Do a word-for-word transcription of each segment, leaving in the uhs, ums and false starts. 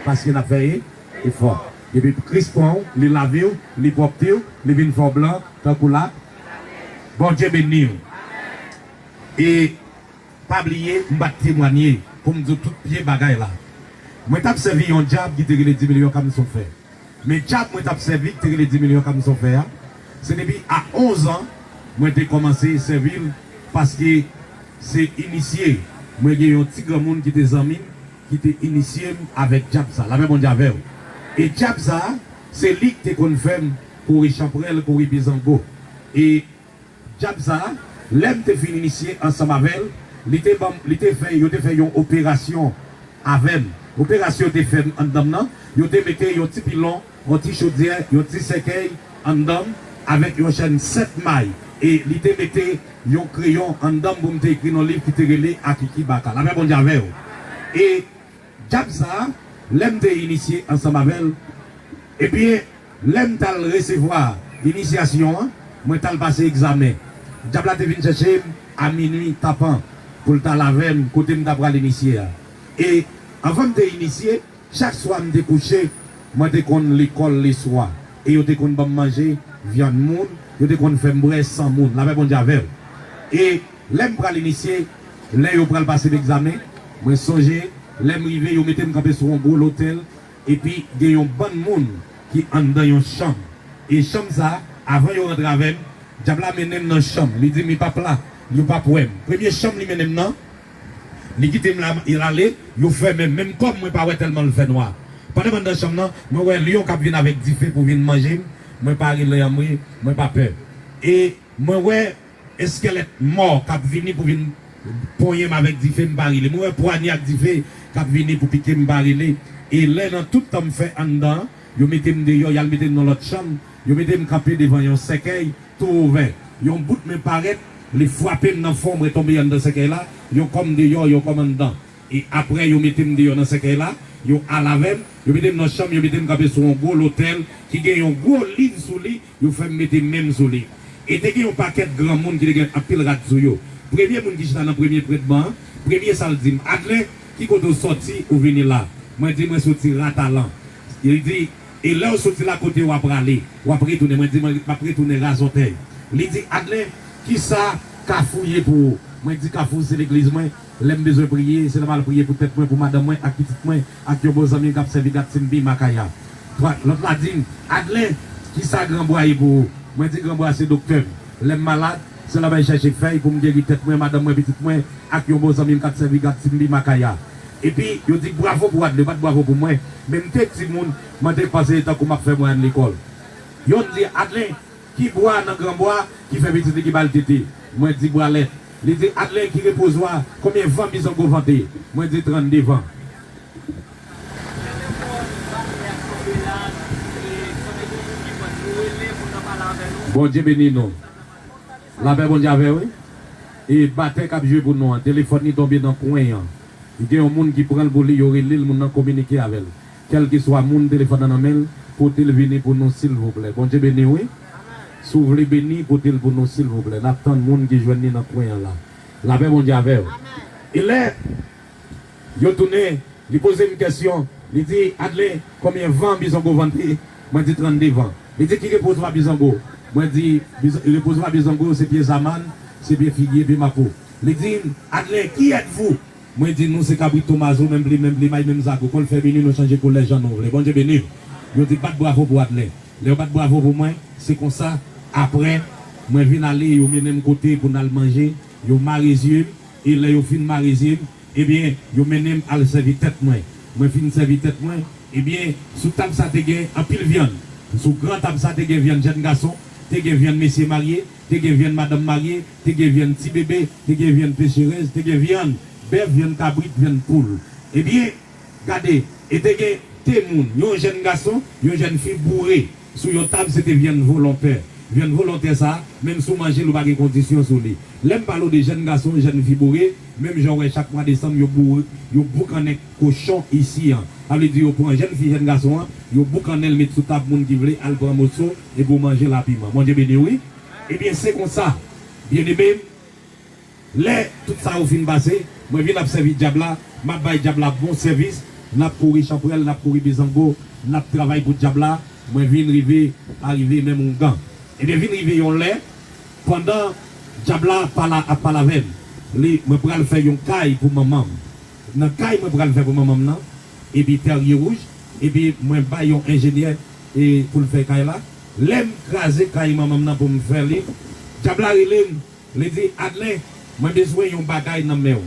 Paske n ap fè e, efò. Epi Kris pran w, li lave w, li pwòpte w, li vin fè w blan, tankou la. Bondye beni w. E pa bliye, m pa t temwanye pou m di w tout vye bagay la. Mwen t ap sèvi yon dyab ki te rele Dimilyon Kamson Fè. Men dyab mwen t ap sèvi ki te rele Dimilyon Kamson Fè a, se depi a onz an mwen te kòmanse sèvi l, paske se inisye, mwen gen yon ti granmoun ki te zanmi m, ki te inisye m avèk dyab sa. Lapè Bondye avè w. E dyab sa, se li ki te konn fè m kouri chanpwèl, kouri bizango. E dyab sa, lè m te fin inisye ansanm avè l, li te ban m, li te fè, yo te fè yon operasyon avè m. Operasyon yo te fè m anndan m nan, yo te mete yon ti pilon, yon ti chodyè, yon ti sèkèy anndan m, avèk yon chèn sèt may. E li te mete yon kreyon anndan m pou m te ekri nan liv ki te rele Akiki Baka. Lapè Bondye avè w. E dyab sa a, lè m te inisye ansanm avè l, ebyen, lè m t al resevwa inisyasyon an, mwen t al pase egzamen. Dyab la te vin chèche m a minui tapan pou l t al avè m kote m ta pral inisye a. E anvan m te inisye, chak swa m te kouche, mwen te konn lekòl leswa. E yo te konn ban m manje, vyann moun, yo te konn fè m bwè san moun. Lapè Bondye avè w. E lè m pral inisye, lè yo pral pase m egzamen, mwen sonje, lè m rive, yo mete m kanpe sou yon gwo lotèl, epi gen yon bann moun ki anndan yon chanm. E chanm sa a, avan yo rantre avè m, dyab la mennen m nan chanm. Li di m li p ap la, yo p ap wè m. Premye chanm li mennen m nan, li kite m la, l ale, yo fèmen m. Menm kò m, mwen pa wè tèlman l fè nwa. Pandan m anndan chanm nan, mwen wè lyon k ap vin avèk dife pou vin manje m. Mwen pa rele anmwe, mwen pa pè. E mwen wè eskèlèt mò k ap vini pou vin ponyen m avèk dife, m pa rele. Mwen wè pwanye ak dife k ap vini pou pike m, m pa rele. E lè nan tout tan m fè anndan an, yo mete m deyò, y al mete m nan lòt chanm, yo mete m kanpe devan yon sèkèy tou ouvè. Yon bout men parèt, li frape m nan fwon, mwen tonbe anndan sèkèy la, yon kò m deyò, yon kò m anndan. E apre yo mete m deyò nan sèkèy la, yo al avè m, yo mete m nan chanm, yo mete m kanpe sou yon gwo lotèl ki gen yon gwo liv sou li, yo fè m mete men m sou li. E te gen yon pakèt granmoun ki te gen anpil rad sou yo. Premye moun ki chita nan premye prètman an, premye sa l di m, Adlen, ki kote w sòti, ou vini la? Mwen di, mwen soti Ratalan. Li di, e lè w soti la, kote w ap prale? W ap retounen? Mwen di, mwen m ap retounen Razòtèy. Li di, Adlen, kisa Kafou ye pou ou? Mwen di, Kafou se legliz mwen. Lè m bezwen priye, se lè m al priye pou tèt mwen, pou madanm mwen, ak pitit mwen, ak yon bon zanmi m k ap sèvi gad Simbi Makaya. Lòt la di m, Adlen, kisa Granbwa ye pou ou? Mwen di, Granbwa se doktè m. Lè m malad, se la m al chèche fèy pou m geri tèt mwen, madanm mwen, pitit mwen, ak yon bon zanmi m k ap sèvi gad Simbi Makaya. Epi, yo di bravo pou Adlen, yo pa t bravo pou mwen, men m te timoun, mwen te panse se tankou m ap fè mwen al lekòl. Youn di, Adlen, ki bwa nan Granbwa ki fè pitit li ki ba l tete? Mwen di, Bwa Lèt. Li di, Adlen, ki repozwa, konbyen van Bizango vante? Mwen di, trannde van. Bondye beni nou. Lapè Bondye avè w, wi. E batè k ap jwe pou nou an, telefòn li tonbe nan kwen an. Li gen yon moun ki pran l pou li, yo rele l, moun nan kominike avè l. Kèlkeswa moun telefòn nan nan men l, pote l vini pou nou, silvouplè. Bondye beni w, wi. Si w vle beni, pote l pou nou, silvouplè. N ap tann moun ki jwenn li nan kwen an la. Lapè Bondye avè w. E lè yo tounen, li poze m kesyon. Li di, Adlen, konbyen van Bizango vante? Mwen di, trannde van. Li di, ki repozwa Bizango? Mwen di, Biz- repozwa Bizango, se pye zamann, se pye figye, pye mapo. Li di m, Adlen, qui êtes-vous? Mwen di, nou se kabrit Tomazo, menm plim, menm plimay, menm zago. Kon l fè minui, nou chanje koulè jan nou vle. Bondye beni w. Yo di, bat bravo pou Adlen. Lè yo bat bravo pou mwen, se konsa, apre, mwen vin ale, yo mennen m kote pou n al manje, yo mare zye m, e lè yo fin mare zye m, ebyen, yo mennen m al sèvi tèt mwen. Mwen fin sèvi tèt mwen, ebyen, sou tab sa te gen anpil vyann. Sou gran tab sa te gen vyann jèn gason, te gen vyann mesye marye, te gen vyann madanm marye, te gen vyann ti bebe, te gen vyann pecherèz, te gen vyann bèf, vyann kabrit, vyann poul. Ebyen, gade, e te gen de moun, yon jèn gason, yon jèn fi boure. Sou yon tab, se te vyann volontè. Vyann volontè sa a, menm si w manje l, ou pa gen kondisyon sou li. Lè m pale w de jèn gason, jèn fi boure, menm jan w wè chak mwa desanm, yo boure, yo boukannen kochon isi an. Sa vle di yo pran jèn fi, jèn gason an, yo boukannen l met sou tab moun ki vle al pran moso epi w manje l a piman. Bondye beni w, wi. Ebyen, se konsa, byeneme m, lè tout sa yo fin pase, mwen vin ap sèvi dyab la, m ap bay dyab la bon sèvis, n ap kouri chanpwèl, n ap kouri bizango, n ap travay pou dyab la, mwen vin rive, arive menm oungan. Ebyen, vin rive yon lè, pandan dyab la ap pale, ap pale avè m, li, mwen pral fè yon kay pou manman m. Nan kay mwen pral fè pou manman m nan, epi tèrye wouj, epi mwen bay yon enjenyè, e, pou l fè kay la. Lè m kraze kay manman m nan pou m fè li, dyab la rele m, li di, "Adlè, mwen bezwen yon bagay nan men w."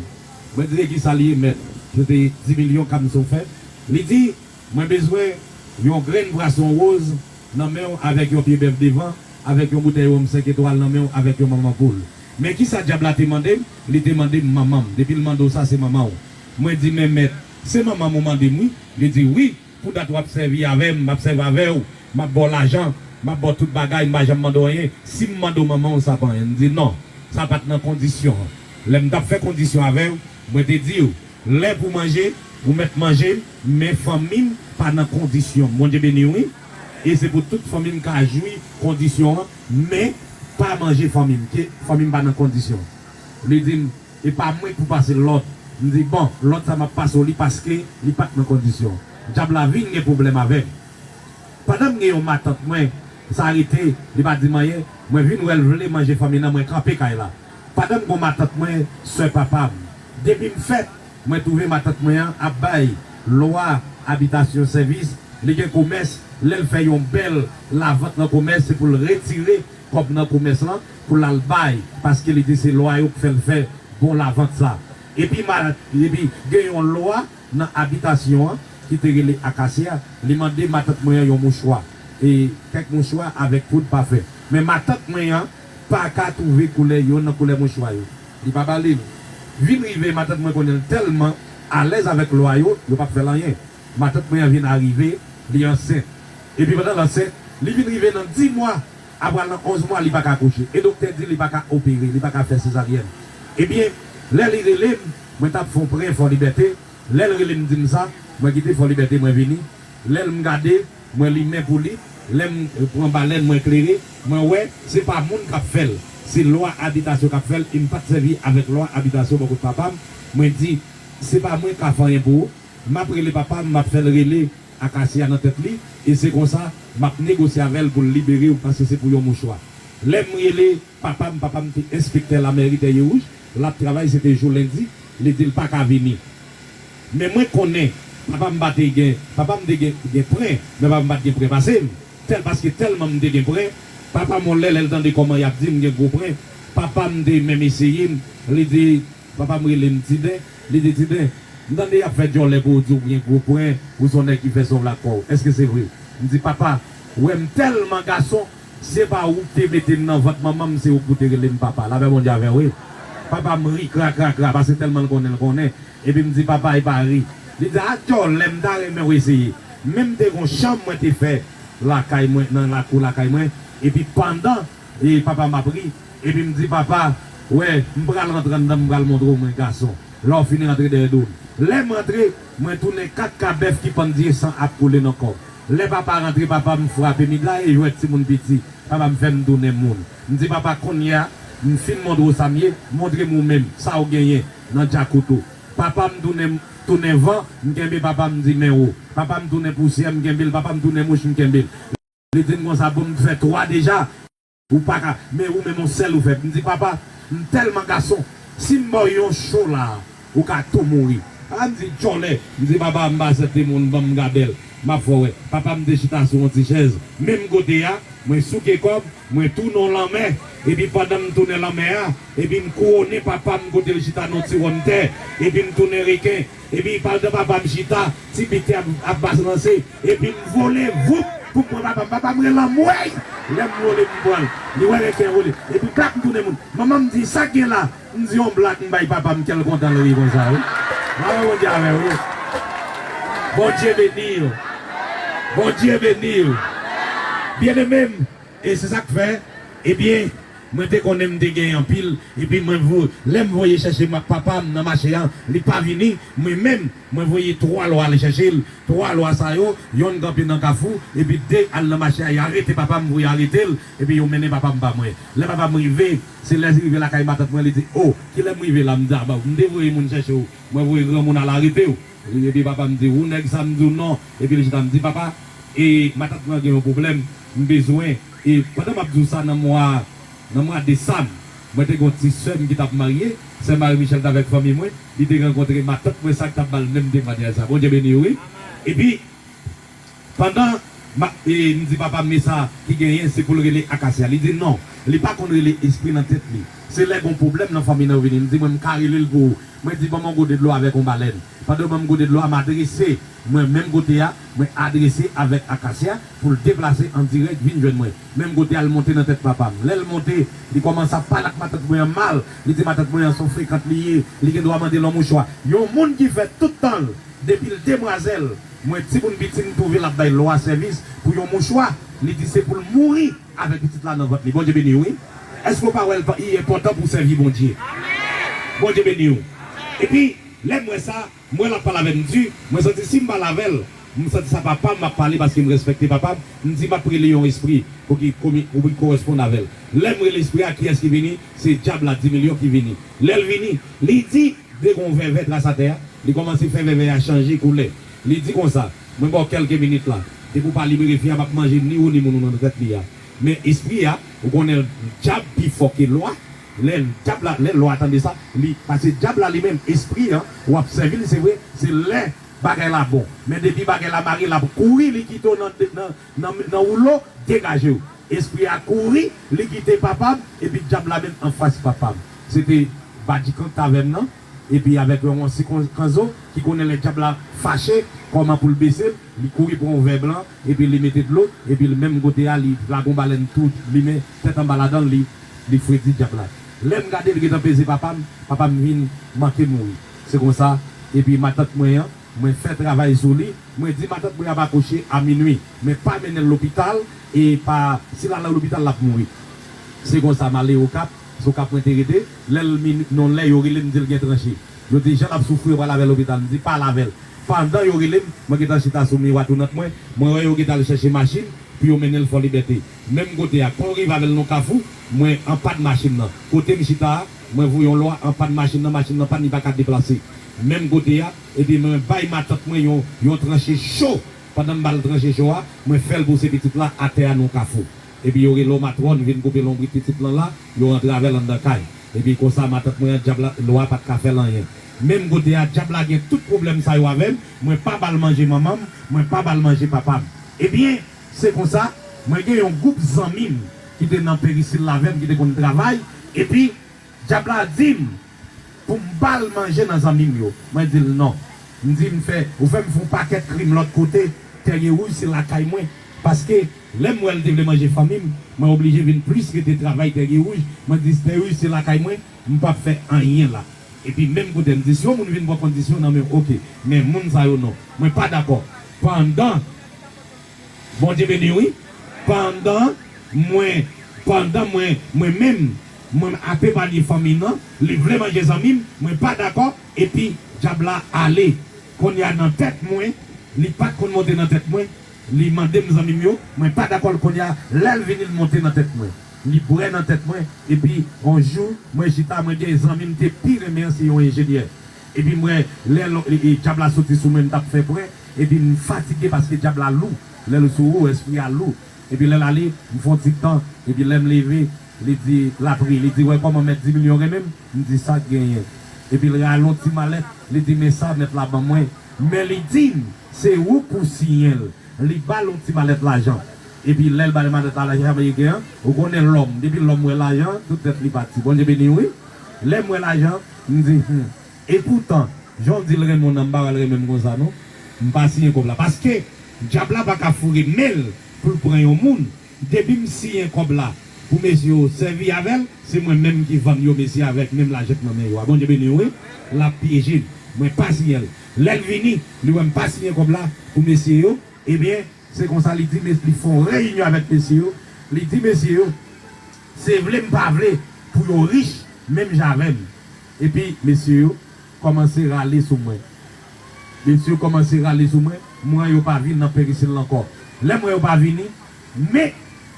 Mwen di, "E kisa l ye, mèt?" Se te dis milyon Kamson fè. Li di, "Mwen bezwen yon grenn pwason woz nan men w avèk yon pye bèf devan, avèk yon boutèy wonm senk etwal nan men w, avèk yon manman poul." Men kisa dyab la te mande m? Li te mande m manman m. Depi l mande w sa, se manman w. Mwen di, "Men mèt, se manman m ou mande m, wi." Li di, "Wi, pou dat w ap sèvi avè m, m ap sèvi avè w, m ap ba w lajan, m ap ba w tout bagay, m pa janm mande w anyen. Si m mande w manman w, sa pa anyen." M di, "Non, sa pa t nan kondisyon an." Lè m t ap fè kondisyon avè w, mwen te di w, "Lè pou manje, ou mèt manje, men fanmi m pa nan kondisyon m." Bondye beni w, wi. E se pou tout fanmi m ka jwi kondisyon an, men pa manje fanmi m, ke fanmi m pa nan kondisyon. Li di m, "E pa mwen k pou pase lòd." M di, "Bon, lòd sa m ap pase w li paske li pa t nan kondisyon." Dyab la vin gen pwoblèm avè m. Pandan m gen yon matant mwen, sa rete, li pa di m anyen, mwen vin wè l vle manje fanmi nan, mwen kanpe kay la. Pandan m gon matant mwen, sè papa m. Depi m fèt, mwen twouve matant mwen an ap bay lwa abitasyon sèvis, li gen komès, lè l fè yon bèl lavant nan komès, se pou l retire kòb nan komès lan, pou l al bay, paske li di se lwa yo k fè l fè bon lavant sa. Epi, ma, epi gen yon lwa nan abitasyon an ki te rele Akasya, li mande matant mwen an yon mouchwa, e kèk mouchwa avèk poud pafen. Men matant mwen an pa ka twouve koulè, yonn nan koulè mouchwa yo. Li pa ba li l. Vin rive, matant mwen konnen l tèlman alèz avèk lwa yo, yo p ap fè l anyen. Matant mwen an vin arive, li ansent. Epi pandan l ansent, li vin rive nan dis mwa, apral nan onz mwa, li pa ka akouche. E doktè di li pa ka opere, li pa ka fè sezaryèn. Ebyen, lè li rele m, mwen t ap fè yon prè Fò Libète. Lè l rele m di m sa, mwen kite Fò Libète, mwen vini. Lè l m gade, mwen limen pou li. Lè m, eh, pran balèn, mwen klere. Mwen wè, se pa moun k ap fè l. Se lwa abitasyon k ap fè l. E m pa t sèvi avèk lwa abitasyon bò kot papa m. Mwen di, se pa mwen k ka fè anyen pou ou. M ap rele papa m, m ap fè l rele Akasya nan tèt li, e se konsa, m ap negosye avè l pou l libere w, paske se pou yon mouchwa. Lè m rele papa m, papa m te enspektè lamèri Tèryewouj, l ap travay, se te jou lendi, li di l pa ka vini. Men mwen konnen, papa m pa te gen, papa m te gen, gen pwen, men papa m pa t gen pwen pase m, tèl, paske tèlman m te gen pwen, papa m yon lè, lè l tande kòman y ap di m gen gwo pwen, papa m te menm eseye m, li di, papa m rele m Tiden, li di, "Tiden, m tande y ap fè djòlè pou w di w gen gwo pwen, ou se yon nèg ki fè sòvla kò w. Èske se vre?" M di, "Papa, ou wè m tèlman gason, se pa ou k te mete m nan vant manman m, se ou k pou te rele m papa." Lapè Bondye avè w, wi. Papa m ri kra, kra, kra, paske tèlman l konnen, l konnen. Epi m di, "Papa, e pa ri." Li di, "A djòlè, m ta renmen w eseye." Men m te gon chanm mwen te fè lakay mwen, nan lakou lakay mwen. Epi pandan, e papa m ap ri, epi m di, "Papa, wè, m pral rantre anndan, m pral montre w mwen gason. Lè w fin rantre dèyè do m." Lè m rantre, mwen tounen kat ka bèf ki pandye, san ap koule nan kò m. Lè papa rantre, papa m frape m, li di, "A e jwèt timoun piti." Papa m fè m tounen moun. M di, "Papa, kounye a, m fin montre w sa m ye, montre m ou menm, sa w genyen nan djakout ou." Papa m tounen, tounen van, m kenbe papa m, m di, "Men ou." Papa m tounen pousyè, m kenbe l, papa m tounen mouch, m kenbe l. Li di m konsa, "Bon, m fè twa deja, ou pa ka, men ou menm yon sèl ou fè." M di, "Papa, m tèlman gason, si m ba w yon cho la, ou ka tou mouri." Papa m di, "Djòlè." M di, "Papa, m pa sèt timoun, ban m gade l, m ap fè w wè." Papa m te chita sou yon ti chèz, menm kote a, mwen souke kò m, mwen tounen w lanmè, epi pandan m tounen lanmè a, epi m kouwonnen papa m kote l chita nan yon ti wòn tè, epi m tounen reken, epi pandan papa m chita, ti biten ap, ap balanse, epi m vole, voup, pou m pran papa m. Papa m rele anmwey! Lè m vole, m pran l. Li wè reken vole. Epi klak, m tounen moun. Manman m di, "Sa k gen la?" M di, "Yon blag m bay papa m, kè l kontan l ri konsa, wi." Mwen Bondye avè w, wi. Bondye beni w. Bondye beni w. Byeneme m, e se sa k fè, ebyen, mwen te konnen m te gen anpil, epi mwen vo-, lè m voye chèche ma-, papa m nan mache a, li pa vini, mwen menm, mwen voye twa lwa al chèche l. Twa lwa sa yo, yonn kanpe nan kafou, epi de al nan mache a, y arete papa m, voye arete l, epi yo mennen papa m ba mwen. Lè papa m rive, se lè li rive lakay matant mwen, li di, "O, kilè m rive la?" M di, "A, ba, m te voye moun chèche w, mwen voye granmoun al arete w." Epi papa m di, ou nèg sa? M di w non. Epi li chita, m di, papa, e matant mwen gen yon pwoblèm, m bezwen. E pandan m ap di w sa, nan mwa, nan mwa desanm, mwen te gen yon ti sè m ki t ap marye, sè Marie Michel t avèk fanmi mwen, li te rankontre matant mwen sa k t ap ba l menm temwayaj sa. Bondye beni w, wi. Epi, pandan m ap, e, m di papa m, men sa ki genyen, se pou l rele Akasya. Li di non, li pa konn rele espri nan tèt li. Se lè gon pwoblèm nan fanmi nan vini. M di mwen, m ka rele l pou ou. Mwen di, ban m yon gode dlo avèk yon balèn. Pandan yo ban m gode dlo a, m adrese, mwen menm kote a, mwen adrese avèk Akasya pou l deplase an dirèk vin jwenn mwen. Menm kote a, l monte nan tèt papa m. Lè l monte, li kòmanse ap pale ak matant mwen an mal. Li di matant mwen an se yon frekant li ye, li gen dwa mande l yon mouchwa. Yon moun ki fè tout tan l, depi l demwazèl, mwen timoun piti m twouve l ap bay lwa sèvis pou yon mouchwa, li di se pou l mouri avèk pitit la nan vant li. Bondye beni w, wi. Èske w pa wè l pa, li enpòtan pou w sèvi Bondye? Bondye beni w. Epi, lè m wè sa, m wè l ap pale avè m di, mwen santi si m pale avè l, m santi sa papa m ap pale paske m respekte papa m, m di m ap rele yon espri pou ki komi-, pou ki korèsponn avè l. Lè m rele espri a, kiyès ki vini? Se dyab la, di milyon ki vini. Lè l vini, li di, de gon vèvè tras atè a, li kòmanse fè vèvè a chanje koulè. Li di konsa, mwen ba w kèlke minit la, depi w pa libere fi a, m ap manje ni ou ni moun ou nan tèt li a. Men espri a, ou konnen dyab pi fò ke lwa, lè dyab la, lè lwa tande sa, li, paske dyab la li menm, espri an, w ap sèvi l, se vre, se lè bagay la bon. Men depi bagay la mare, l ap kouri, li kite w nan, nan, nan, nan woulo, degaje w. Espri a kouri, li kite papa m, epi dyab la menm anfas papa m. Se te Badikan k t avè m nan, epi avèk yon Wonsi Kon-, Kanzo, ki konnen lè dyab la fache, kòman pou l bese l, li kouri pran yon vè blan, epi li mete dlo, epi l menm kote a, li lage yon balèn tou limen, tèt anba ladan l, li, li fredi dyab la. Lè m gade, li gentan peze papa m, papa m vin manke mouri. Se konsa, epi matant mwen an, mwen fè travay sou li, mwen di matant mwen ap akouche a minui, men pa mennen l lopital, e pa, si l al nan lopital, l ap mouri. Se konsa, m ale Okap, se Okap mwen te rete, lè l min-, nan lè yo rele m, di l gen tranche. Yo di, jan l ap soufri, yo pral avè l lopital. M di, pa al avè l. Pandan yo rele m, mwen gentan chita sou miwa tounant mwen, mwen wè yo gentan al chèche machin pou yo mennen l Fò Libète. Menm kote a, kon rive avè l nan kafou, mwen anpann machin nan. Kote m chita a, mwen voye yon lwa anpann machin nan, machin nan pann, li pa ka deplase. Menm kote a, epi mwen bay matant mwen yon, yon tranche cho. Pandan m ba l tranche cho a, mwen fè l pouse pitit la atè a nan kafou. Epi yo rele yon matwòn vin koupe lonbrit pitit lan la, yo rantre avè l anndan kay. Epi konsa matant mwen an, dyab la, lwa pa t ka fè l anyen. Menm kote a, dyab la gen tout pwoblèm sa yo avè m, mwen pa ba l manje manman m, mwen pa ba l manje papa m. Ebyen, se konsa, mwen gen yon gwoup zanmi m ki te nan Perisil la avè m, ki te konn travay, epi dyab la di m pou m ba l manje nan zanmi m yo. Mwen di l non. M di m fè, ou fè m fè yon pakèt krim lòt kote, Tèrye Wouj se lakay mwen. Paske lè m wè l te vle manje fanmi m, mwen oblije vin plis rete travay Tèrye Wouj. Mwen di Tèrye Wouj se lakay mwen, m p ap fè anyen la. Epi menm kote m di si yon moun vin pran kondisyon nan men w, oke. Men moun sa yo non. Mwen pa dakò. Pandan Bondye beni w, wi. Pandan mwen, pandan mwen, mwen menm, mwen ap epanye fanmi nan, li vle manje zanmi m, mwen pa dakò, epi dyab la ale. Kounye a nan tèt mwen, li pa t konn monte nan tèt mwen, li mande m zanmi m yo, mwen pa dakò l kounye a, lè l vini l monte nan tèt mwen. Li bwè nan tèt mwen, epi yon jou, mwen chita, mwen gen zanmi m te pi renmen an, se yon enjenyè. Epi m wè, lè l, e, e, dyab la soti sou mwen, m t ap fè pwen, epi m fatige paske dyab la lou. Lè l sou ou, espri a lou. Epi lè l ale, m fè yon ti tan, epi lè m leve, li di, l ap ri, li di, wè kòman mèt di milyon renmen m? M di, sa k genyen? Epi l rale yon ti malèt, li di, men sa mèt la ban mwen. Men li di m, se ou k pou siyen l. Li ba l yon ti malèt lajan. Epi lè l ba l malèt la, lajan sa pa gen an, ou konnen lòm, depi lòm wè lajan, tout tèt li pati. Bondye beni w, wi. Lè m wè lajan, m di, hmm. Epoutan, jan w di l renmen w nan, m pa wè l renmen m konsa, non. M pa siyen kòb la. Paske, dyab la pa ka foure men l pou l pran yon moun. Depi m siyen kòb la pou mesye yo sèvi avè l, se mwen menm ki vann yo mesye avèk menm lajan k nan men yo a. Bondye beni w, wi. L ap pyeje m. Mwen pa siyen l. Lè l vini, li wè m pa siyen kòb la pou mesye yo, ebyen, se konsa li di, mes-, li fè yon reyinyon avèk mesye yo. Li di mesye yo, se vle m pa vle pou yo rich menm jan avè m. Epi mesye yo kòmanse rale sou mwen. Mesye yo kòmanse rale sou mwen, m wè yo pa vin nan Perisil la ankò. Lè m wè yo pa vini, men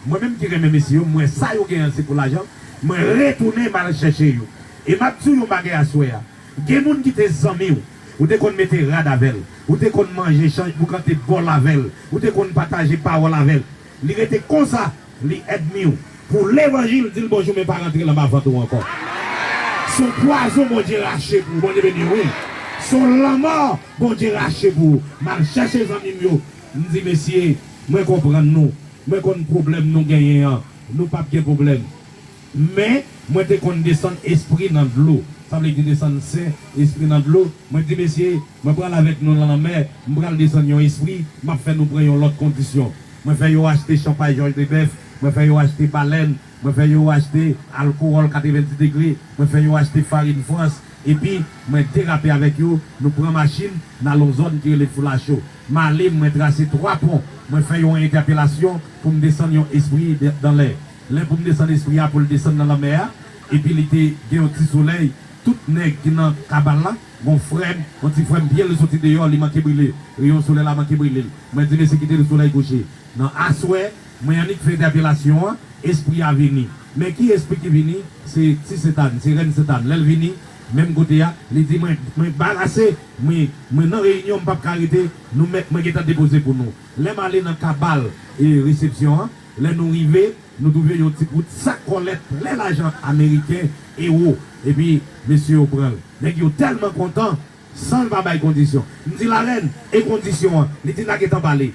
mwen menm ki renmen mesye yo, m wè sa yo genyen se pou lajan, mwen retounen m al chèche yo. E m ap di w yon bagay aswè a. Gen moun ki te zanmi w, Ou te konn mete rad avè l. Ou te konn manje, chanj, boukante bòl avè l. Ou te konn pataje pawòl avè l. Li rete konsa, li ènmi w. Pou levanjil, di l bonjou, men pa rantre l anba vant ou ankò. Se yon pwazon Bondye rache pou ou. Bondye beni w, wi. Se yon lanmò Bondye rache pou ou. M al chèche zanmi m yo. M di, mesye, mwen konprann nou. Mwen konn pwoblèm nou genyen an. Nou p ap gen pwoblèm. Men, mwen te konn desann espri nan dlo. Sa vle di desann sen espri nan dlo. Mwen di, mesye, mwen pral avèk nou nan lanmè, m pral desann yon espri, m ap fè nou pran yon lòt kondisyon. Mwen fè yo achte chanpay Jòj de Bèf, mwen fè yo achte balèn, mwen fè yo achte alkowòl katrevenndis degre, mwen fè yo achte farin Frans, epi mwen derape avèk yo, nou pran machin, n al yon zòn ki rele Foulacho. M ale, mwen trase twa pon, mwen fè yon entèpelasyon pou m desann yon espri de- nan lè. Lè pou m desann espri a pou l desann nan lanmè a, epi li te gen yon ti solèy, tout nèg ki nan kabal la, gon frè m, yon ti frè m, pye l soti deyò, li manke brile, reyon solèy la manke brile l. Mwen di mesye kite l solèy kouche. Nan aswè, mwen annik fè entèpelasyon an, espri a vini. Men ki espri ki vini? Se ti Sentàn, se rèn Sentàn. Lè l vini, menm kote a, li di mwen, mwen barase, mwen, mwen nan reyinyon, m p ap ka rete, nou mèt, mwen gentan depoze pou nou. Lè m ale nan kabal e resepsyon an, lè nou rive, nou twouve yon ti bout sak kòlèt plen lajan ameriken, ewo, epi mesye yo pran l. Nèg yo tèlman kontan, san l pa bay kondisyon. M di, larèn, e kondisyon an? Li di, n a gentan pale.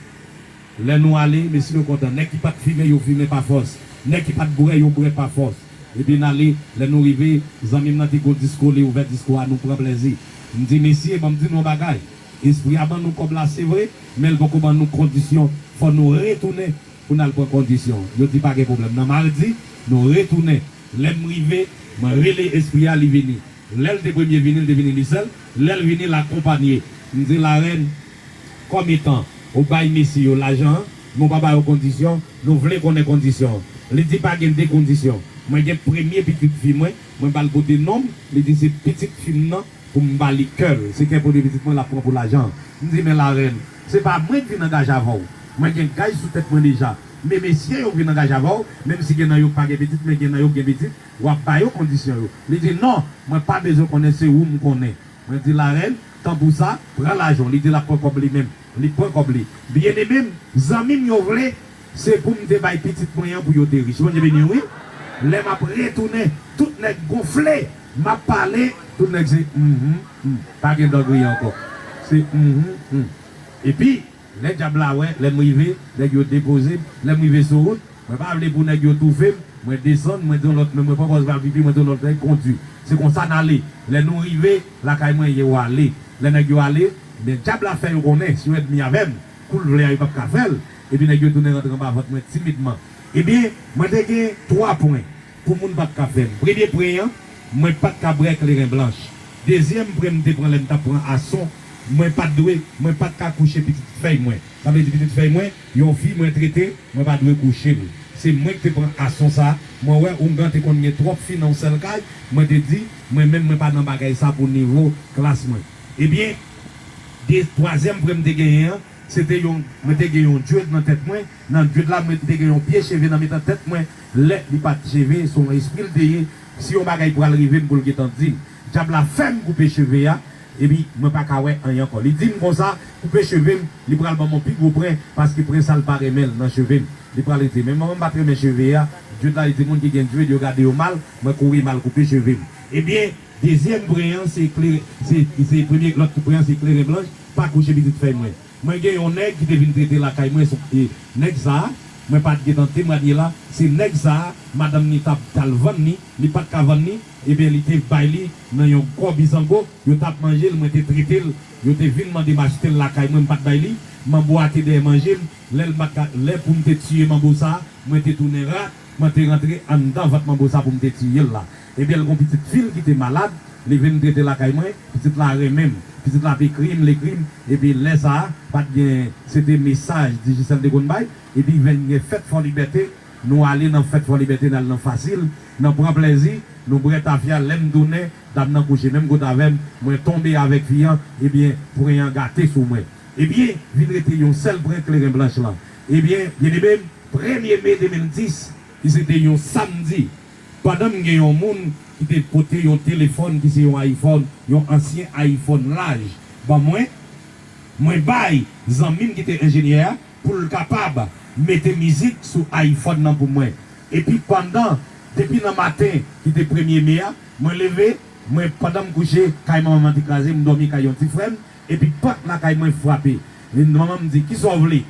Lè nou ale, mesye yo kontan. Nèg ki pa t fimen, yo fimen pa fòs. Nèg ki pa t bwè, yo bwè pa fòs. Epi n ale, lè nou rive, zanmi m nan te gon disko, li ouvè disko a, nou pran plèzi. M di, mesye, ban m di nou yon bagay. Espri a ban nou kòb la, se vre, men l poko ban nou kondisyon. Fò nou retounen pou n al pran kondisyon. Yo di pa gen pwoblèm. Nan madi, nou retounen. Lè m rive, mwen rele espri a, li vini. Lè l te premye vini, l te vini li sèl. Lè l vini, l akonpanye. M di, larèn, kòm etan ou bay mesye yo lajan an, men w pa ba yo kondisyon, nou vle konnen kondisyon an. Li di pa gen de kondisyon. Mwen gen premye pitit fi mwen, mwen ba l pote non m, li di se pitit fi m nan, pou m ba li kè l. Se kè premye pitit mwen l ap pran pou lajan an. M di, men larèn, se pa mwen k vin angaje avè w. Mwen gen gaj sou tèt mwen deja. Men mesye yo k vin angaje avè w, menm si gen nan yo k pa gen pitit, men gen nan yo k gen pitit, w ap ba yo kondisyon yo. Li di, non, mwen pa bezwen konnen, se ou m konnen. Mwen di, larèn, tan pou sa, pran lajan w. Li di l ap pran kòb li menm. Li pran kòb li. Byeneme m, zanmi m yo vle, se pou m te bay pitit mwen an pou yo te rich. Bondye beni w, wi. Lè m ap retounen, tout nèg gonfle, m ap pale, tout nèg se, mhm, mhm. Pa gen dan griye ankò. Se, mhm, mhm. Epi, lè dyab la wè, lè m rive, nèg yo depoze m, lè m rive sou wout, mwen pa vle pou nèg yo toufe m, mwen desann, mwen di yon lòt, men mwen poko al pipi, mwen di yon lòt nèg kondui. Se konsa n ale. Lè nou rive lakay mwen, yo ale. Lè nèg yo ale, men dyab la fè yo konnen, si yo ènmi avè m, kou l vle a, yo p ap ka fè l. Epi nèg yo tounen rantre anba vant mwen timidman. Ebyen, mwen te gen twa pwen pou moun pa t ka fè m. Premye pwen an, mwen pa t ka bwè kleren blanch. Dezyèm pwen m te pran lè m t ap pran ason, mwen pa t dwe, mwen pa t ka kouche pitit fèy mwen. Sa vle di pitit fèy mwen, yon fi mwen trete, mwen pa dwe kouche l. Se mwen ki te pran ason sa. Mwen wè oungan te konn gen twòp fi nan yon sèl kay, mwen te di, mwen menm mwen pa nan bagay sa pou nivo klas mwen. Ebyen, de, twazyèm pwen m te genyen an, se te yon, mwen te gen yon dread nan tèt mwen, nan dread la mwen te gen yon pye cheve nan mitan tèt mwen, lè li pa t cheve, se yon espri l te ye, si yon bagay pral rive m pou l gentan di m. Dyab la fè m koupe cheve a, epi mwen pa ka wè anyen ankò. Li di m konsa, koupe cheve m, li pral ban m yon pi gwo pwen, paske pwen sa l pa renmen l nan cheve m. Li pral rete. Men mwen menm m pa t renmen cheve a, dread la li di moun ki gen dread yo gade yo mal, mwen kouri m al koupe cheve m. Ebyen, dezyèm pwen an, se klere, se, se premye, lòt pwen an, se kleren blanch, pa kouche pitit fèy mwen. Mwen gen yon nèg ki te vin trete lakay mwen, se, e, nèg sa a, mwen pa t gentan temwanye la, se nèg sa a, madanm ni t ap t al vann ni, li pa t ka vann ni, ebyen li te bay li nan yon kò bizango, yo t ap manje l, mwen te trete l, yo te vin mande m achte l lakay mwen, m pa t bay li, manbo a te dèyè manje m, lè l pa t ka, lè pou m te tiye manbo sa a, mwen te tounen rat, mwen te rantre anndan vant manbo sa a pou m te tiye l la. Ebyen l gon pitit fi l ki te malad, li vin trete lakay mwen, pitit la renmen m, pitit la ap ekri m, l ekri m, epi lè sa a, pa t gen, se te mesaj Digicel te konn bay, epi vin gen fèt Fò Libète, nou ale nan fèt Fò Libète, n al nan Fasil, nan pran plèzi, nou bwè tafya, lè m tounen, dam nan kouche menm kote avè m, mwen tonbe avèk fi an, ebyen, pwen an gate sou mwen. Ebyen, vin rete yon sèl pwen kleren blanch lan. Ebyen, byeneme m, premye me de mil dis, ki se te yon samdi, pandan m gen yon moun ki te pote yon telefòn ki se yon iPhone, yon ansyen iPhone laj, ban mwen, mwen bay zanmi m ki te enjenyè a pou l kapab mete mizik sou iPhone nan pou mwen. Epi pandan, depi nan maten ki te premye me a, mwen leve, mwen pandan m kouche, kay manman m an te kraze, m dòmi kay yon ti frè m, epi pòt lakay mwen frape. Manman m di, "Kisa w vle?"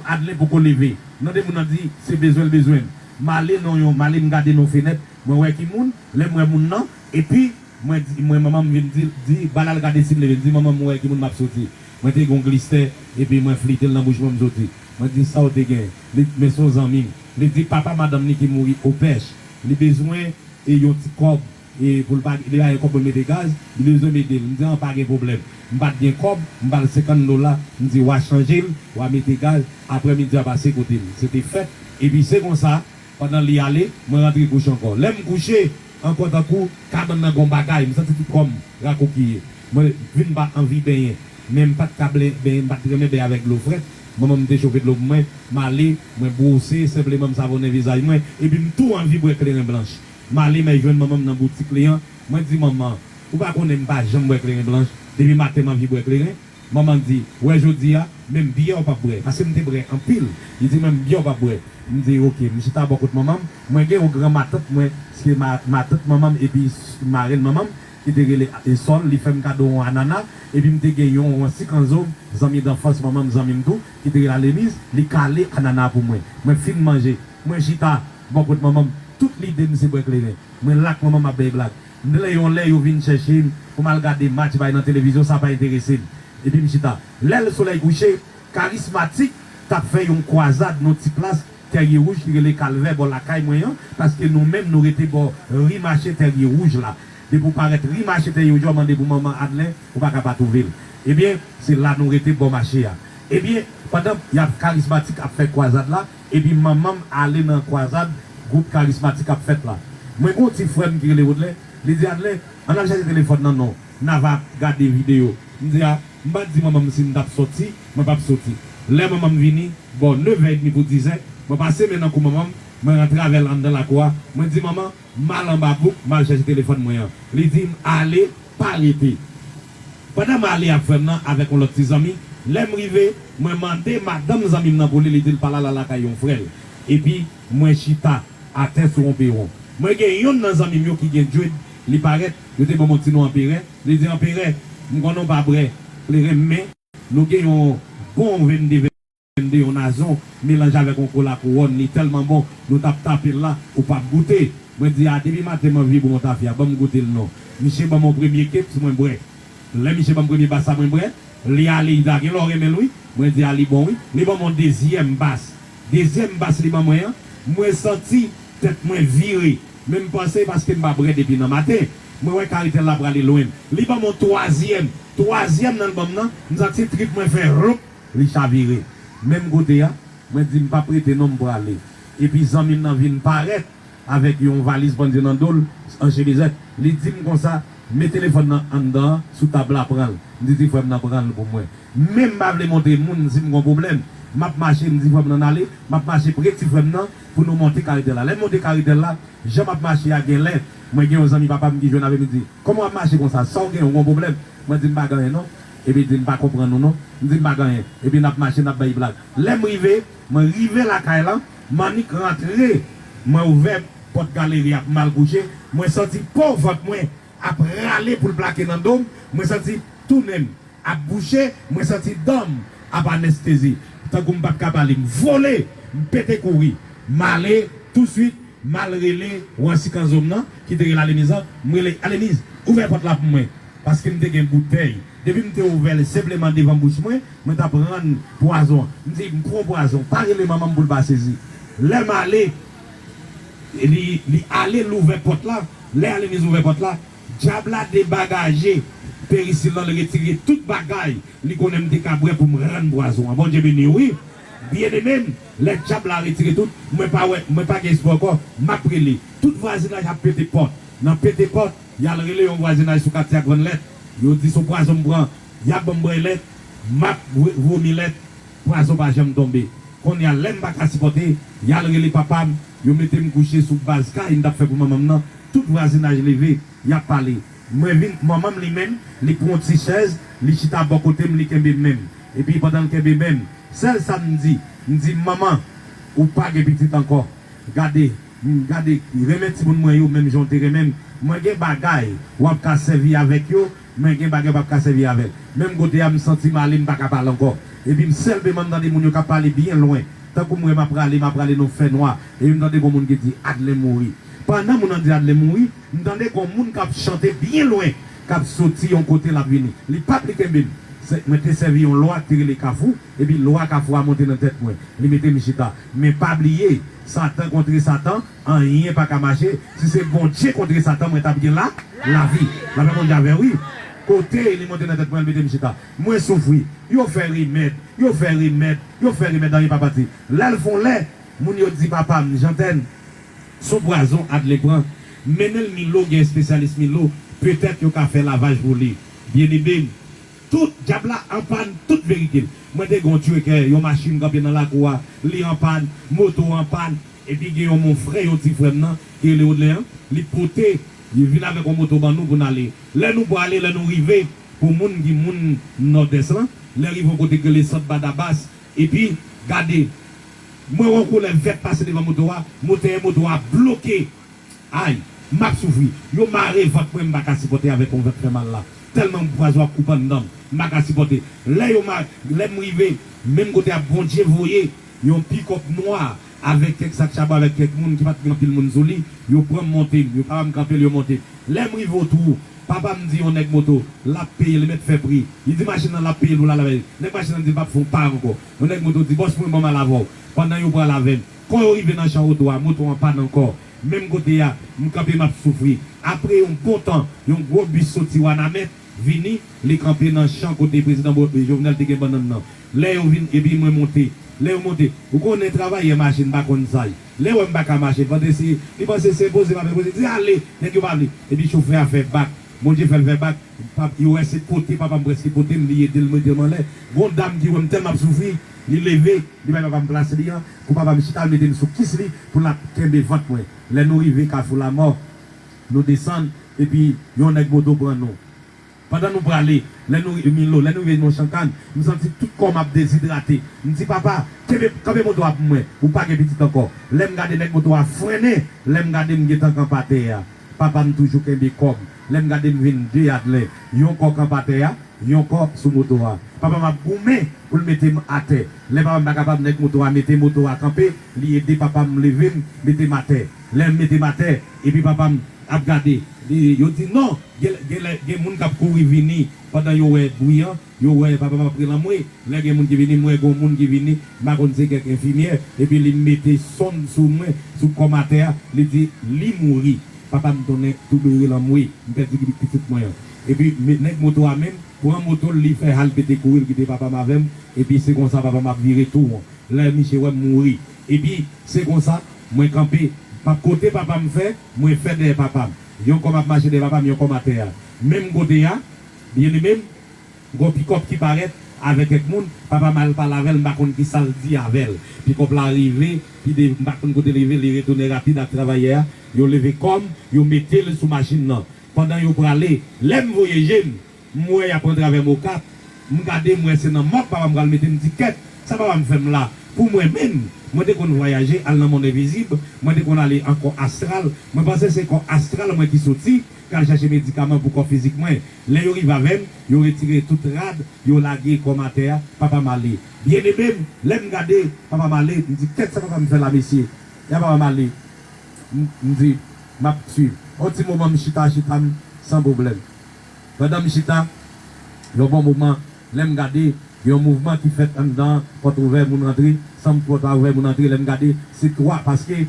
Adlè poko leve. Nan de moun nan di, "Se bezwen l bezwen m." M ale nan yon, m ale m gade nan fenèt, mwen wè ki moun, lè m wè moun nan, epi mwen di, mwen manman m vin di, di, "Ba l al gade si l leve." M di, "Manman m, mwen wè ki moun m ap soti." Mwen te gen yon glistè, epi mwen flite l nan bouch mwen, m soti. Mwen di, "Sa w te gen?" Li, "Men se yon zanmi m." Li di, "Papa madanm li ki mouri Opèch, li bezwen e yon ti kòb, e pou l pa, li pa gen kòb pou l mete gaz, li bezwen m ede l." M di, "An, pa gen pwoblèm." M pa t gen kòb, m ba l senkant dola, m di, "W a chanje l, w a mete gaz, aprè midi a pase kote m." Se te fèt, epi se konsa, pandan li ale, mwen rantre kouche ankò. Lè m kouche ankò, tankou kabann nan gon bagay, m santi tout kò m rakoukiye. Mwen vin pa anvi benyen, men m pa t ka ble-, benyen, m pa t renmen benyen avèk dlo frèt. Manman m te chofe dlo pou mwen, m ale, mwen bwose senpleman, m savonnen vizaj mwen, epi m tou anvi bwè kleren blanch. M ale, m al jwenn manman m nan boutik li an, mwen di, "Manman, ou pa konnen m pa janm bwè kleren blanch, depi maten m anvi bwè kleren?" Manman di, "Wè jodi a, menm byè w p ap bwè." Paske m te bwè anpil. Li di, "Menm byè w p ap bwè." M di, "Oke." M chita bò kot manman m. Mwen gen yon gran matant mwen, se ma-, matant manman m epi s-, marenn manman m, ki te rele Esol. Li fè m kado yon anana. Epi m te gen yon, yon sikanzo, zanmi danfans manman m, zanmi m tou, ki te rele Alemiz. Li kale anana pou mwen. Mwen fin manje. Mwen chita bò kot manman m. Tout lide m se bwè kleren. Mwen la ak manman m ap bay blag. M te lè yon lè yo vin chèche m pou m al gade match bay nan televizyon, sa pa enterese m. Epi m chita. Lè solèy kouche, Karismatik t ap fè yon kwazad nan ti plas Tèrye Wouj ki rele Kalvè bò lakay mwen an, paske nou menm nou rete bò ri mache Tèrye Wouj la. Depi w parèt ri mache Tèrye Wouj la, w mande pou manman Adlè, ou pa ka pa twouve l. Ebyen, se la nou rete bò mache a. Ebyen, pandan y ap Karismatik ap fè kwazad la, epi manman m ale nan kwazad gwoup Karismatik ap fèt la. Mwen gen yon ti frè m ki rele Wodlè, li di, "Adlè, ann al chèche telefòn nan non, n a va gade videyo." M di, "A, m pa t di manman m si m t ap sòti, mwen p ap soti." Lè manman m vini, bò nevè edmi pou dizè, mwen pase men nan kou manman m, mwen rantre avè l anndan lakou a, mwen di, "Manman, m al anba bouk, m al chèche telefòn mwen an." Li di m, "Ale, pa rete." Pandan m ale ak frè m nan avèk yon lòt ti zanmi, lè m rive, mwen mande madanm zanmi m nan pou li, li di l pa la, l al lakay yon frè l. Epi, mwen chita atè sou yon pewon. Mwen gen yonn nan zanmi m yo ki gen dread, li parèt, yo te ban m yon ti non Anperè. Li di, "Anperè, m konnen w pa bwè kleren, men nou gen yon bon vennde, vennde, yon nazon, melanje avèk yon kola kouwòn, li tèlman bon, nou t ap tape l la, ou p ap goute." Mwen di, "A, depi maten m anvi bwè yon tafya, ban m goute l non." Misye ban m yon premye keps, mwen bwè. Lè misye ban m premye bas sa mwen bwè, li ale, li ta gen lè w renmen l wi. Mwen di, "A, li bon wi." Li ban m yon dezyèm bas. Dezyèm bas li ban mwen an, mwen santi tèt mwen vire. Men m panse paske m pa bwè depi nan maten, mwen wè karitèl la prale lwen. Li ban m yon twazyèm. Twazyèm nan l ban m nan, m santi trip mwen fè loup, li chavire. Menm kote a, mwen di, "M p ap rete non, m prale." Epi zanmi m nan vin parèt avèk yon valiz pandye nan do l, an chemizèt. Li di m konsa, "Met telefòn nan anndan an, sou tab la, pran l." M di ti frè m nan pran l pou mwen. Men m pa vle montre moun si m gon pwoblèm. M ap mache, m di frè m nan ale, m ap mache pre ti frè m nan pou nou monte karitèl la. Lè m monte karitèl la, jan m ap mache a genlè, mwen gen yon zanmi papa m ki jwenn avè m, li di, "Kòman w ap mache konsa? Sa w gen, ou gon pwoblèm?" Mwen di, "M pa gen anyen non." Epi li di, "M pa konprann ou non." M di, "M pa gen anyen." Epi n ap mache, n ap bay blag. Lè m rive, mwen rive lakay la, m annik rantre, mwen ouvè pòt galeri a pou m al kouche, mwen santi po vant mwen ap rale pou l plake nan do m, mwen santi tou nen m ap bouche, mwen santi dan m ap anestezi. Tankou m pa t ka pale, m vole, m pete kouri, m ale touswit, m al rele Wansi Kanzo m nan, ki te rele Alemiz lan, m rele, "Alemiz, ouvè pòt la pou mwen." Paske m te gen boutèy. Depi m te ouvè l senpleman devan bouch mwen, mwen t ap rann pwazon an. M di, "M pran pwazon, pa rele manman m pou l pa sezi." Lè m ale, li, li ale, l ouvè pòt la. Lè Alemiz ouvè pòt la, dyab la debagaje perisil lan, l retire tout bagay li konnen m te ka bwè pou m rann pwazon an. Bondye beni w wi. Byeneme m, lè dyab la retire tout, mwen pa wè, mwen pa gen espwa ankò, m ap rele. Tout vwazinaj ap pete pòt. Nan pete pòt, y al rele yon vwazinaj sou katye ak vann lèt. Yo di se yon pwazon m pran, y ap ban m bwè lèt, m ap vo-, vomi lèt, pwazon pa janm tonbe. Kounye a, lè m pa ka sipòte, y al rele papa m, yo mete m kouche sou baz kay m t ap fè pou manman m nan. Tout vwazinaj leve, y ap pale. Mwen vin, manman m li menm, li pran yon ti chèz, li chita bò kote m, li kenbe men m. Epi pandan l kenbe men m, sèl sa m di, m di, "Manman, ou pa gen pitit ankò. Gade, m, gade, renmen timoun mwen yo menm jan w te renmen m. Mwen gen bagay w ap ka sèvi avèk yo, mwen gen bagay w p ap ka sèvi avè l." Menm kote a, m santi m ale, m pa ka pale ankò. Epi m sèlman m tande moun yo k ap pale byen lwen. Tankou m wè m ap prale, m ap prale nan fènwa. Epi m tande gon moun ki di, "Adlen mouri." Pandan moun nan di Adlen mouri, m tande gon moun k ap chante byen lwen, k ap soti yon kote l ap vini. Li p ap li kenbe m. Se, mwen te sèvi yon lwa ki te rele Kafou, epi lwa Kafou a monte nan tèt mwen. Li mete m chita. Men pa bliye, Satan kontre Satan, anyen pa ka mache. Si se Bondye kontre Satan, mwen t ap gen la, lavi. Lapè Bondye avè w, wi. Kote li monte nan tèt mwen, li mete m chita. Mwen soufri. Yo fè remèd, yo fè remèd, yo fè remèd, anyen pa pati. Lè l fè yon lè, moun yo di papa m, Jantèn, se yon pwazon Adlen pran. Mennen l Milo, gen espesyalis Milo, petèt yo ka fè lavaj pou li. Byeneme m, tout, dyab la an pàn tout verikil. Mwen te gen yon trekè, yon machin kanpe nan lakou a, li an pàn, moto an pàn, epi gen yon mon frè, yon ti frè m nan, ki rele Odlen an, li pote, li vin avèk yon moto ban nou pou n ale. Lè nou prale, lè nou rive, pou moun ki moun Nòdès lan, lè rive yon kote ki rele Sant Badabas, epi, gade, mwen wè yon koulè vèt pase devan moto a, motè moto a bloke. Ay, m ap soufri. Yo mare vant mwen, m pa ka sipòte avèk yon vant fè mal la. Tèlman pwazon ap koupe anndan m, m pa ka sipòte. Lè yo ma-, lè m rive, menm kote a Bondye voye yon pikòp nwa avèk kèk sak chabon, avèk kèk moun ki pa t gen anpil moun sou li, yo pran m monte m, yo papa m kanpe l, yo monte m. Lè m rive otwou, papa m di yon nèg moto, l ap peye, li mèt fè pri. Li di machin nan l ap peye l pou l al avè l. Nèg machin nan di l p ap fè yon pa ankò. Yon nèg moto di, "Bòs mwen, ban m al avè w." Pandan yo pral avè m, Kon yo rive nan chan oto a, moto an pàn ankò. Menm kote a, m kanpe m ap soufri. Apre yon bon tan, yon gwo bis soti Wanament vini, li kanpe nan chan kote prezidan Bo-, Jovenel te gen bannann nan. Lè yo vin, epi mwen monte. Lè yo monte, ou konnen travayè machin pa konn saj. Lè wè m pa ka mache, panse se, li panse se poze, pa fè poze, di ale, nèg yo pa vle. Epi chofè a fè bak. Bondye fè l fè bak. Pap, yo wè se pote, papa m prèske pote m, li ede l mete m anlè. Gon dam ki wè m tèlman ap soufri, li leve, li bay papa m plas li an, pou papa m chita, l mete m sou kis li, pou l ap kenbe vant mwen. Lè nou rive Kafou Lamò, nou desann, epi yon nèg moto pran nou. Pandan nou prale, lè nou ri-, Milo, lè nou rive nan Chankann, m santi tout kò m ap dezidrate. M di, "Papa, kenbe, kanpe moto a pou mwen, ou pa gen pitit ankò." Lè m gade nèg moto a frennen, lè m gade m gentan kanpe atè a. Papa m toujou kenbe kò m. Lè m gade m vin de Adlen. Yon kò kanpe atè a, yon kò sou moto a. Papa m ap goumen pou l mete m atè. Lè papa m pa kapab, nèg moto a mete moto a kanpe, li ede papa m leve m, mete m atè. Lè m mete m atè, epi papa m ap gade. Li, yo di non, gen, gen, gen moun k ap kouri vini pandan yo wè bwi an, yo wè papa m ap rele anmwe. Lè gen moun ki vini, m wè gen yon moun ki vini, m pa konn se kèk enfimyè, epi li mete sonn sou mwen, sou kò m atè a, li di, "Li mouri." Papa m tounen toube rele anmwe, m pèdi pitit mwen an. Epi, me-, nèg moto a menm, pran moto l, li fè hal pete kouri, l kite papa m avè m, epi se konsa papa m ap vire tou won. Lè misye wè m mouri. Epi, se konsa, mwen kanpe, pa kote papa m fè, mwen fè dèyè papa m. Yon kò m ap mache dèyè papa m, yon kò m atè a. Menm kote a, byeneme m, gon pikòp ki parèt avèk kèk moun, papa m al pale avè l, m pa konn ki sa l di avè l. Pikòp la rive, pi de, m pa konn kote l rive, li retounen rapid ak travayè a, yo leve kò m, yo mete l sou machin nan. Pandan yo prale, lè m voye je m, m wè y ap pran travè Mokap, m gade, m wè se nan mòg papa m pral mete m, di, "Kèt, sa papa m fè m la?" Pou mwen menm, mwen te konn vwayaje, al nan mond envizib, mwen te konn ale an kò astral, mwen panse se kò astral mwen ki soti, k al chache medikaman pou kò fizik mwen. Lè yo rive avè m, yo retire tout rad, yo lage kò m atè a, papa m ale. Byeneme m, lè m gade, papa m ale, m di, "Kèt sa papa m fè la, mesye?" Ya papa m ale. M, m di, "M ap swiv." On ti moman, m chita, chita m san pwoblèm. Pandan m chita, yon bon moman, lè m gade, gen yon mouvman ki fèt anndan, pòt ouvè, moun rantre, san pòt pa ouvè, moun rantre, lè m gade, se twa, paske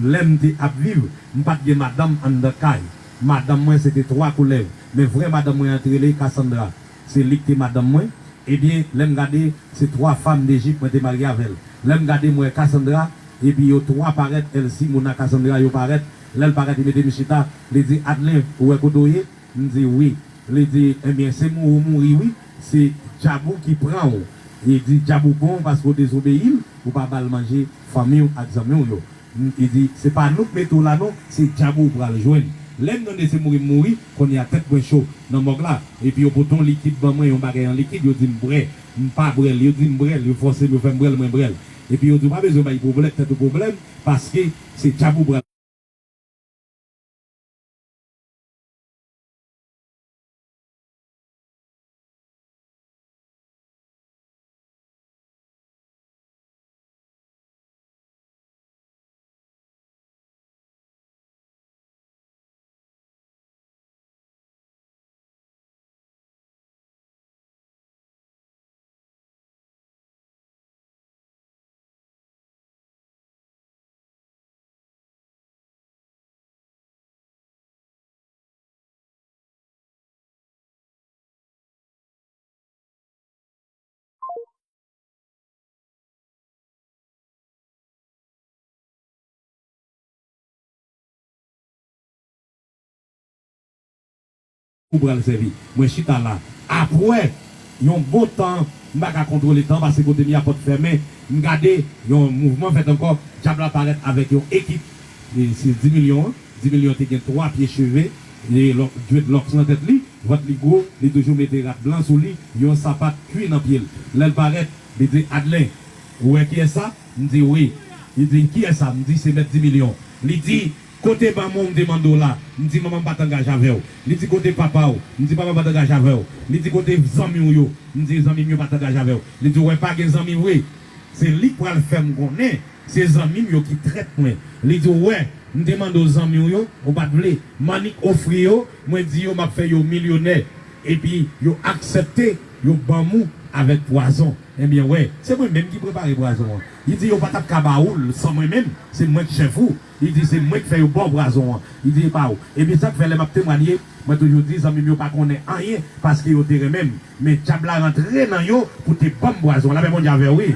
lè m te ap viv, m pa t gen madanm anndan kay. Madanm mwen, se te twa koulèv, men vrè madanm mwen an te rele Cassandra. Se li ki te madanm mwen. Ebyen, lè m gade, se twa fanm Dejip mwen te marye avè l. Lè m gade, m wè Cassandra, epi yo twa parèt, Elsie, Mona, Cassandra, yo parèt. Lè l parèt, li mete m chita, li di, "Adlen, ou wè kote w ye?" M di, "Wi." Li di, "Ebyen, se mouri w mouri, wi. Se dyab ou ki pran w." Li di, "Dyab ou pran w paske w dezobeyi l, ou pa ba l manje fanmi w ak zanmi w yo." M, li di, "Se pa nou k mete w la, non, se dyab ou pral jwenn." Lè m tande se mouri m mouri, kounye a tèt mwen cho nan mòg la. Epi yo pote yon likid ban mwen, yon bagay an likid, yo di m bwè. M pa bwè l, yo di m bwè l, yo fòse m, yo fè m bwè l, mwen bwè l. Epi yo di w pa bezwen bay pwoblèm, tèt ou pwoblèm, paske se djab ou pral ou pral sèvi. Mwen chita la. Apre yon bon tan, m pa ka kontwole tan, paske kote m ye a pòt fèmen, m gade yon mouvman fèt ankò, dyab la parèt avèk yon ekip, e, se dis milyon an, dis milyon te gen twa pye cheve, e, lòk, dreadlocks nan tèt li, vant li gwo, li toujou mete rad blan sou li, yon sapat kwi nan pye l. Lè l parèt, li di, Adlen, ou wè kiyès sa? M di, wi. Li di, kiyès sa? M di, se mèt dis milyon. Li di, kote banm ou m te mande w la? M di, manman m pa t angaje avè w. Li di, kote papa w? M di, papa m pa t angaje avè w. Li di, kote zanmi w yo? M di, zanmi m yo pa t angaje avè w. Li di, w wè pa gen zanmi vre. Se li k pral fè m konnen se zanmi m yo ki trèt mwen. Li di, w wè, m te mande w zanmi w yo, ou pa t vle. M annik ofri yo, mwen di yo m ap fè yo milyonè. Epi yo aksepte, yo ban m ou avèk pwazon. Ebyen, wè, se mwen menm ki prepare pwazon an. Li di, yo pa t ap ka ba ou l san mwen menm, se mwen k chèf ou. Li di, se mwen k fè yo ba w pwazon an. Li di, e pa ou. Ebyen, sa k fè lè m ap temwanye, mwen toujou di, zanmi m yo pa konnen anyen, paske yo te renmen m. Men dyab la rantre nan yo pou te ban m pwazon an. Lapè Bondye avè w, wi.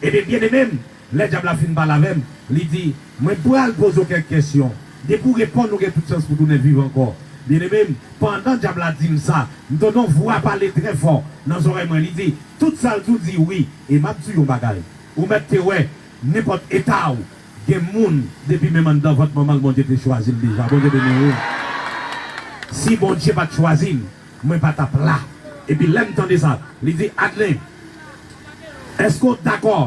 Ebyen, byeneme m, lè dyab la fin pale avè m, li di, mwen pral poze w kèk kesyon. Depi w reponn, ou gen tout chans pou tounen viv ankò. Byeneme m, pandan dyab la di m sa, m tande yon vwa pale trè fò nan zòrèy mwen, li di, tout sa l di w di wi, e m ap di w yon bagay. Ou mèt te wè, nenpòt eta w, gen moun, depi menm anndan vant manman l, Bondye te chwazi l deja. Bondye beni w. Si Bondye pa t chwazi m, mwen pa t ap la. Epi lè m tande sa, li di, Adlen, èske w dakò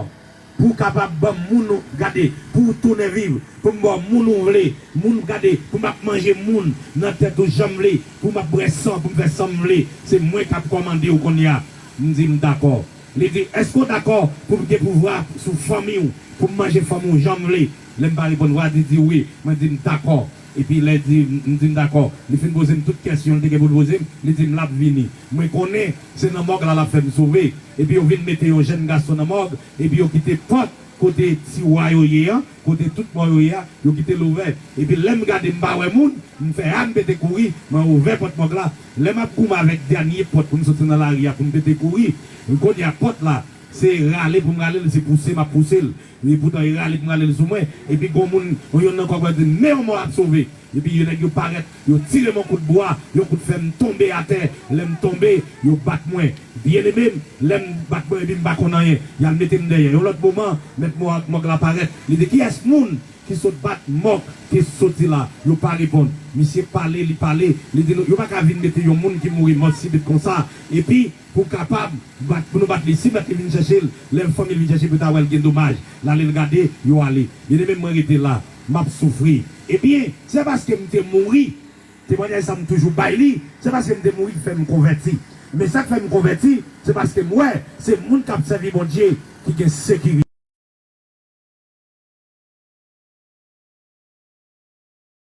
pou w kapab ban m moun ou gade, pou w tounen viv, pou m ba w moun ou vle, moun gade, pou m ap manje moun nan tèt ou jan m vle, pou m ap bwè san, pou m fè sa m vle, se mwen k ap kòmande w kounye a? M di, m dakò. Li di, èske w dakò pou m gen pouvwa sou fanmi w, pou m manje fanmi w jan m vle? Lè m pa reponn vwa, li di wi. Mwen di, m dakò. Epi lè di, m di m dakò. Li fin poze m tout kesyon li te gen pou l poze m, li di m l ap vini. Mwen konnen se nan mòg la l ap fè m sove. Epi yo vin mete yon jèn gason nan mòg, epi yo kite pòt kote ti wa yo ye an, kote tout mò yo ye a, yo kite l ouvè. Epi lè m gade m pa wè moun, m fè a m pete kouri, mwen ouvè pòt mòg la. Lè m ap goumen avèk dènye pòt pou m soti nan lari a pou m pete kouri, kounye a pòt la, se rale pou m rale l, se pouse m ap pouse l. Epoutan e rale pou m rale l sou mwen. Epi gon moun, yon nan kòk mwen di m, men yon mò ap sove. Epi yo nèg yo parèt, yo tire m yon kout bwa, yon kout fè m tonbe atè. Lè m tonbe, yo bat mwen. Byeneme m, lè m bat mwen epi m pa konn anyen. Y al mete m dèyè. Yon lòt moman, mèt mò-, mòg la parèt. Li di, kiyès moun ki sot bat mòg ki soti la? Yo pa reponn. Misye pale, li pale. Li di, nou, yo pa ka vin mete yon moun ki mouri mò sibit konsa. Epi, pou kapab bat, pou nou bat li. Si mèt li vin chèche l, lè fanmi l vin chèche pou ta wè l gen domaj. L ale l gade, yo ale. Byeneme m, mwen rete la, m ap soufri. Ebyen, se paske m te mouri, temwanyaj sa m toujou bay li, se paske m te mouri ki fè m konvèti. Men sa k fè m konvèti, se paske m wè se moun k ap sèvi Bondye ki gen sekirite.